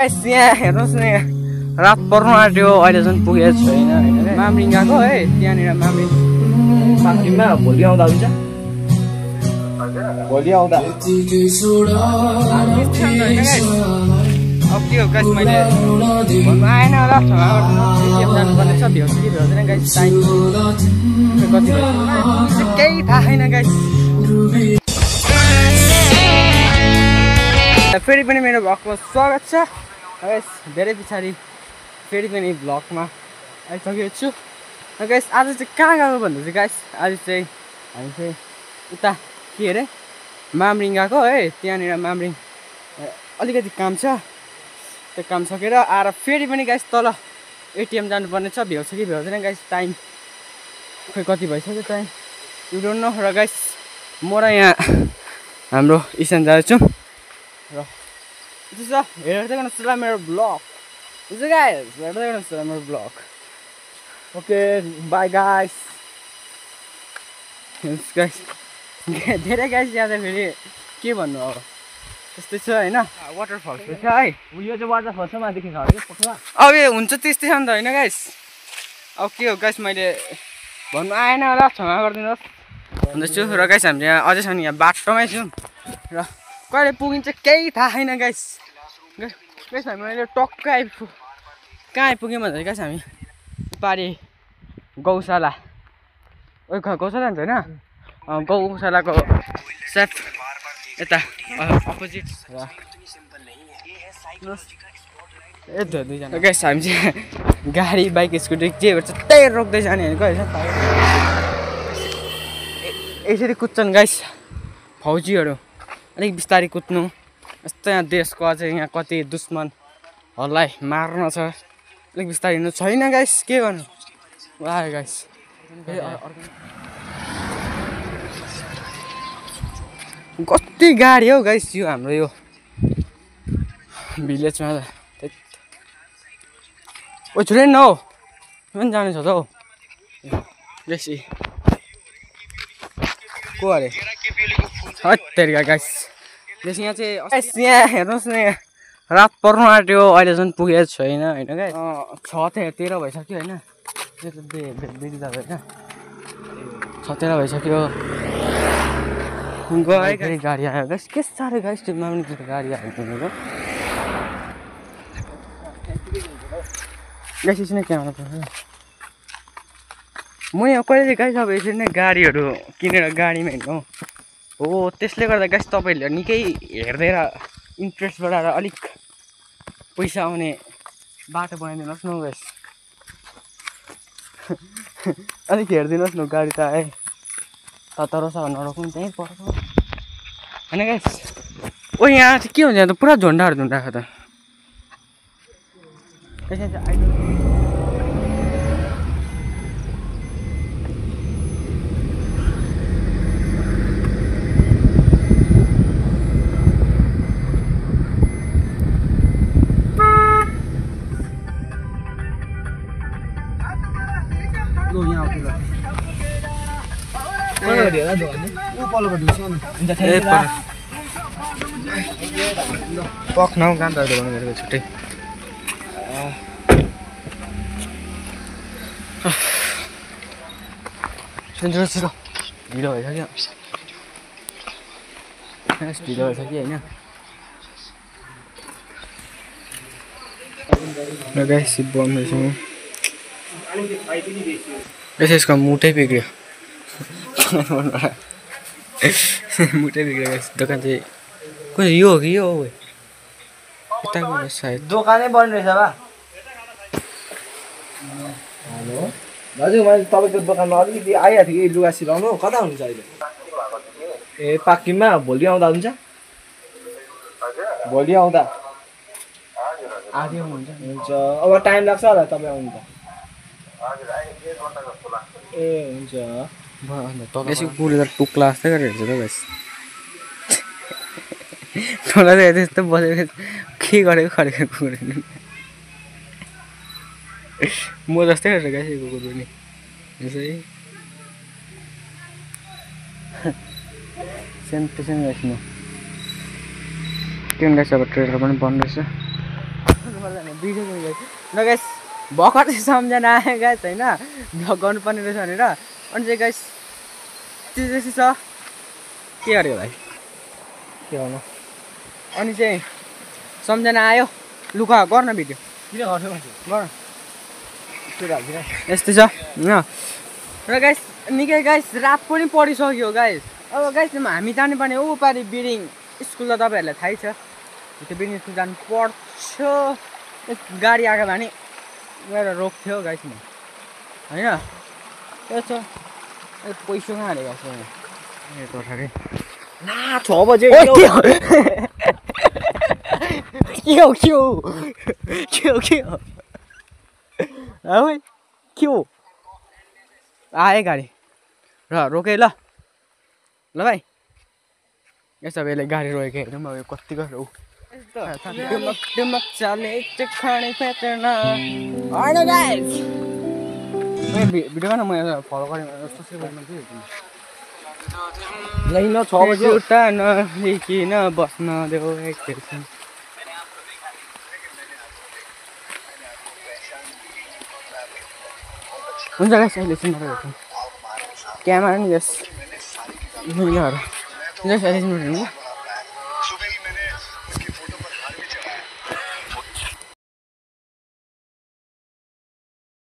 यहाँ हेर्नुहोस् न यहाँ रात पर्नु आँट्यो अहिले जुन पुगेको छैन होइन मामरिङ गएको है त्यहाँनिर मामरिङ पाक्किममा भोलि आउँदा हुन्छ भोलि आउँदा अब के हो गाइस मैले भन्नु आएन होला जानुपर्ने छ भ्याउँछ कि भ्याउँदैन गाइस टाइम कति केही थाहा छैन गाइस फेरि पनि मेरो भ्लगमा स्वागत छ गाइस धेरै पछाडि फेरि पनि भ्लगमा आइसकेको छु गाइस आज चाहिँ कहाँ गएको भन्दा चाहिँ गाइस आज चाहिँ हामी चाहिँ उता के अरे मामरिङ गएको है त्यहाँनिर मामरिङ अलिकति काम छ त्यो काम सकेर आएर फेरि पनि गाइस तल एटिएम जानुपर्ने छ भ्याउँछ कि भ्याउँदैन गाइस टाइम खोइ कति भइसक्यो टाइम यु डोन्ट नो र गाइस म र यहाँ हाम्रो इसान जाँदैछु र त्यसो छ हेर्दै गर्नुहोस् ल मेरो ब्लग त्यसो गाइस हेर्दै गर्नुहोस् ल मेरो blog okay by guys guys धेरै गाइस यहाँ फेरि के भन्नु अब त्यस्तै छ होइन वाटरफल छ है यो चाहिँ वाटरफल छ माथि छ अब ए हुन्छ त्यस्तै छ नि त होइन गाइस अब के हो गाइस मैले भन्नु आएन होला क्षमा गरिदिनुहोस् भन्दैछु र गाइस हामीले यहाँ अझैसम्म यहाँ बाटोमै छौँ र कहिले पुगिन्छ केही थाहा छैन गाइस गाइस हामी अहिले टक्क कहाँ आइपुग्यौँ भन्दा गाइस हामी पारि गौशाला गौशाला हुन्छ होइन गौशालाको साथ यता अपोजिट दुईजना गाइस हामी चाहिँ गाडी बाइक स्कुटी जे भन्छ त्यही रोक्दै जाने भनेको होइन यसरी कुद्छन् गाइस फौजीहरू अलिक बिस्तारै कुद्नु यस्तो यहाँ देशको अझै यहाँ कति दुश्मनहरूलाई मार्न छ अलिक बिस्तारै हिँड्नु छैन गाइस के गर्नु आयो गाइस कति गाडी हौ गाइस यो हाम्रो यो भिलेजमा त ओ छुट्टै न हौ पनि जानु छ त हौ बेसी को अरे हत्तेरिका गाइस बेसी यहाँ चाहिँ गाइस यहाँ हेर्नुहोस् न यहाँ रात पर्नु आँट्यो अहिले जुन पुगेको छैन होइन गाइस 6:13 भइसक्यो होइन त्यो त बिग्रिँदा होइन 6:13 भइसक्यो गयो गाडी आयो गाइस के साह्रो गाइस त्यो मामरिङको गाडी आयो भनेको गाइस यसरी नै क्यामेरा पर्छ म यहाँ कहिले गाइस अब यसरी नै गाडीहरू किनेर गाडीमा हिँड्नु हो त्यसले गर्दा गाइस तपाईँहरूले निकै हेर्दै र इन्ट्रेस्ट बढाएर अलिक पैसा आउने बाटो बनाइदिनुहोस् न गाइस अलिक हेरिदिनुहोस् न गाडी त आए तर छ नरोक्नु त्यहीँ पर्छ होइन गाइस ओ यहाँ चाहिँ के हुन्छ यहाँ त पुरा झन्डाहरू झुन्डाएको त पक्न गान्दाहरू भन्नु छुट्टै छिटो छिटो ढिलो भइसक्यो ढिलो भइसक्यो होइन र गाइस बन्दैछौँ यसको मुटै बिग्रियो मुटै बिग्रियो गाइस दोकान चाहिँ कुन यो हो कि यो हो यताको सायद दोकानै बन्द रहेछ बा हेलो दाजु मैले तपाईँको दोकानमा अलिकति आइरहेको थिएँ कि लुगा सिलाउनु कता हुनुहुन्छ अहिले ए पाक्किममा भोलि आउँदा हुन्छ भोलि आउँदा आधी हुन्छ हुन्छ अब टाइम लाग्छ होला तपाईँ आउनु त ए हुन्छ बेसी पुरै त टुक्ला जस्तै गरेर हेर्छ त गाइस टोला चाहिँ त्यस्तो बसेको के गरेको खरेको कुकुर म जस्तै गरेर गाइस कुकुर पनि यसै सेम टु सेम गाइस म के गाइस अब ट्रेलर पनि बन्द रहेछ पर्दैन भिडियो गर्नु गाइस ल गाइस भर्खर चाहिँ सम्झना आयो गाइस होइन भ्लग गर्नुपर्ने रहेछ भनेर अनि चाहिँ गाइस त्यो चाहिँ छ के गरेको भाइ के गर्नु अनि चाहिँ सम्झना आयो लुका गर्न भिडियो किन गर्नु गर यस्तै छ होइन र गाइस निकै गाइस रात पनि परिसक्यो गाइस अब गाइस हामी जानुपर्ने ऊ पारि बिरिङ स्कुल त तपाईँहरूलाई थाहै छ त्यो बिरिङ स्कुल जानु पर्छ गाडी आएको भने गएर रोक्थ्यो गाइस म होइन त्यो छ पैसा कहाँ हालेको छ ठ्याक्कै ना 6 बजे के हो आए गाडी र रोकेँ ल भाइ यसो बेला गाडी रोकेको हेरौँ अब कति गरौँ भिडियो गर्न म फलो गरेँ लाइन 6 बजे उता नलिकिन बस्न देऊ एकछिन हुन्छ गाइस अहिले चाहिँ क्यामेरा नि यस अहिले